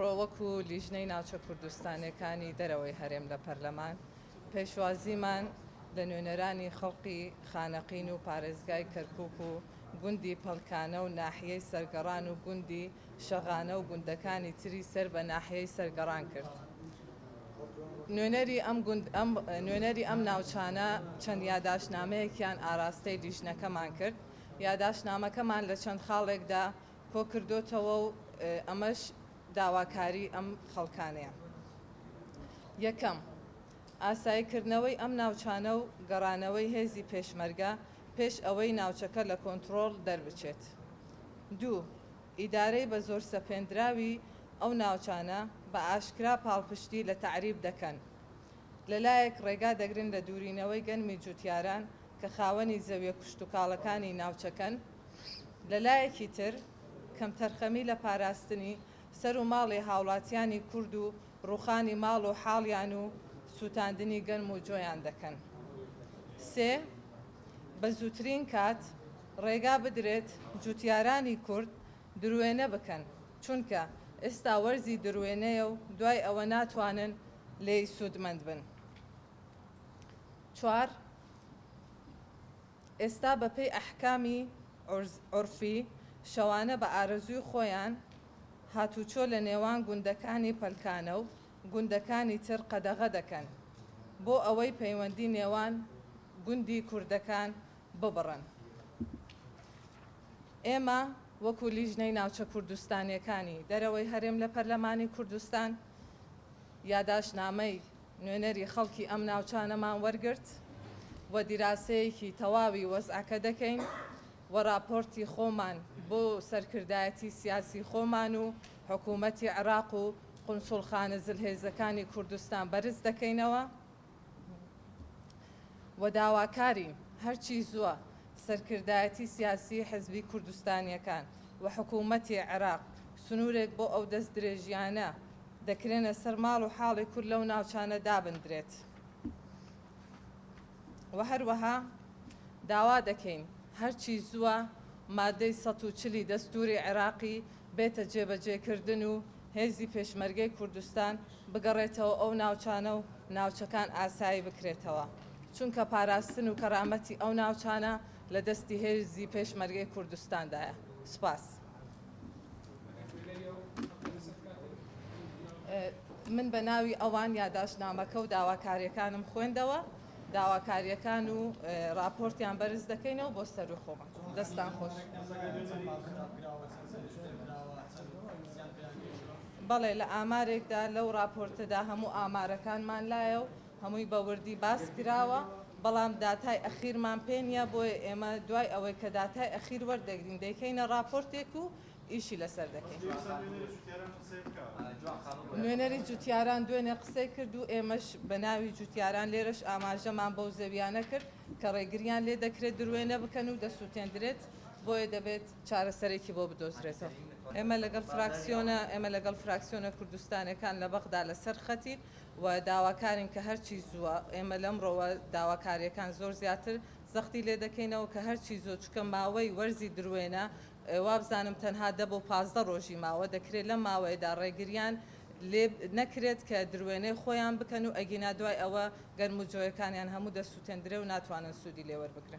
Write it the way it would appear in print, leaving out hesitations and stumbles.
ئەمڕۆ وەکو لیژنەی ناوچە کوردستانیەکانی دەرەوەی هەرێم لە پەرلەمان پێشوازیمان لە نوێنەرانی خەڵقی خانەقین و پارێزگای کەرکوک و گوندی پەڵکانە و ناحیەی سەرگەڕان و گوندی شەغانە و گوندەکانی تری سەر بە ناحیەی سەرگەڕان کرد. نوێنەری ئەم گوند ئەم نوێنەری ئەم ناوچانە چەند یاداشتنامەیەکیان ئاراستەی لیژنەکەمان کرد. یاداشتنامەکەمان لە چەند خاڵێکدا کۆکردۆتەوە و ئەمەش داواکاری ئەم خەڵکانەیە. یەکەم، ئاساییکردنەوەی ئەم ناوچانە و گەڕانەوەی هێزی پێشمەرگە پێش ئەوەی ناوچەکە لە کۆنتڕۆڵ دەربچێت. دوو، ئیدارەی بە زۆر سەپێندراوی ئەو ناوچانە بە ئاشکرا پاڵپشتی لە تەعریب دەکەن. لەلایەک ڕێگا دەگرن لە دوورینەوەی گەنمی جوتیاران کە خاوەنی زەویە کشتوکاڵەکانی ناوچەکەن، لەلایەکی تر کەمتەرخەمی لە پاراستنی سەر و ماڵی هاوڵاتیانی کورد و ڕووخانی ماڵ و حاڵیان و سووتاندنی گەنم و جۆیان دەکەن. سێ، بە زووترین کات ڕێگا بدرێت جووتیارانی کورد دروێنە بکەن، چونکە ئێستا وەرزی دروێنەیە و دوای ئەوە ناتوانن لێی سوودمەند بن. چوار، ئێستا بە پێی ئەحکامی عورفی شەوانە بە ئارەزووی خۆیان هاتوچۆ لە نێوان گوندەکانی پەلکانە و گوندەکانی تر قەدەغە دەکەن بۆ ئەوەی پەیوەندی نێوان گوندی کوردەکان ببڕن. ئێمە وەکو لیژنەی ناوچە کوردستانیەکانی دەرەوەی هەرێم لە پەرلەمانی کوردستان یاداشتنامەی نوێنەری خەڵکی ئەم ناوچانەمان وەرگرت و دیراسەیەکی تەواوی وەزعەکە دەکەین و راپۆرتی خۆمان بۆ سەرکردایەتی سیاسی خۆمان و حکوومەتی عێراق و قونسوڵخانە زلهێزەکانی کوردستان بەرز دەکەینەوە و داواکارین هەرچی زووە سەرکردایەتی سیاسی حزبی کوردستانیەکان و حکوومەتی عێراق سنوورێک بۆ ئەو دەستدرێژیانە دەکرێنە سەر ماڵ و حاڵی کورد لەو ناوچانە دابندرێت و هەروەها داوا دەکەین هەرچی زووە مادەی 140 ی دەستووری عێراقی بێتە جێبەجێکردن و هێزی پێشمەرگەی کوردستان بگەڕێتەوە ئەو ناوچانە و ناوچەکان ئاسایی بکرێتەوە چونکە پاراستن و کەرامەتی ئەو ناوچانە لە دەستی هێزی پێشمەرگەی کوردستاندایە. سوپاس. من بە ناوی ئەوان یاداشتنامەکە و داواکارییەکانم خوێندەوە، داواکارییەکان و راپۆرتیان بەرز دەکەینەوە بۆ سەروی خۆمان. دەستان خۆش. بەڵێ لە ئامارێکدا لەو راپۆرتەدا هەموو ئامارەکانمان لایە و هەمووی بە وردی باس کراوە، بەڵام داتای ئەخیرمان پێ نییە، بۆیە ئێمە دوای ئەوەی کە داتای ئەخیر وەردەگرین دەیکەینە راپۆرتێک و ئیشی لەسەر دەکەین. نوێنەری جوتیاران دوێنێ قسەی کرد و ئێمەش بە ناوی جوتیاران لێرەش ئاماژەمان بەو زەویانە کرد کە ڕێگریان لێ دەکرێت دروێنە بکەن و دەسوتێندرێت، بۆیە دەبێت چارەسەرێکی بۆ بدۆزرێتەوە. ئێمە لەگەڵ فراکسیۆنە ئێمە لەگەڵ فراکسیۆنە کوردستانەکان لە بەغدا لەسەر خەتین و داواکارین کە هەرچی زووە ئێمە لەمڕۆوە داواکارییەکان زۆر زیاتر زەختی لێ دەکەینەوە کە هەرچی زووە چونکە ماوەی وەرزی دروێنە وابزانم تەنها دە بۆ 15 ڕۆژی ماوە، دەکرێت لەم ماوەیەدا ڕێگریان لێ نەکرێت کە دروێنەی خۆیان بکەن و ئەگینا دوای ئەوە گەنم و جۆیەکانیان هەموو دەسوتێندرێ و ناتوانن سوودی لێ وەربگرن.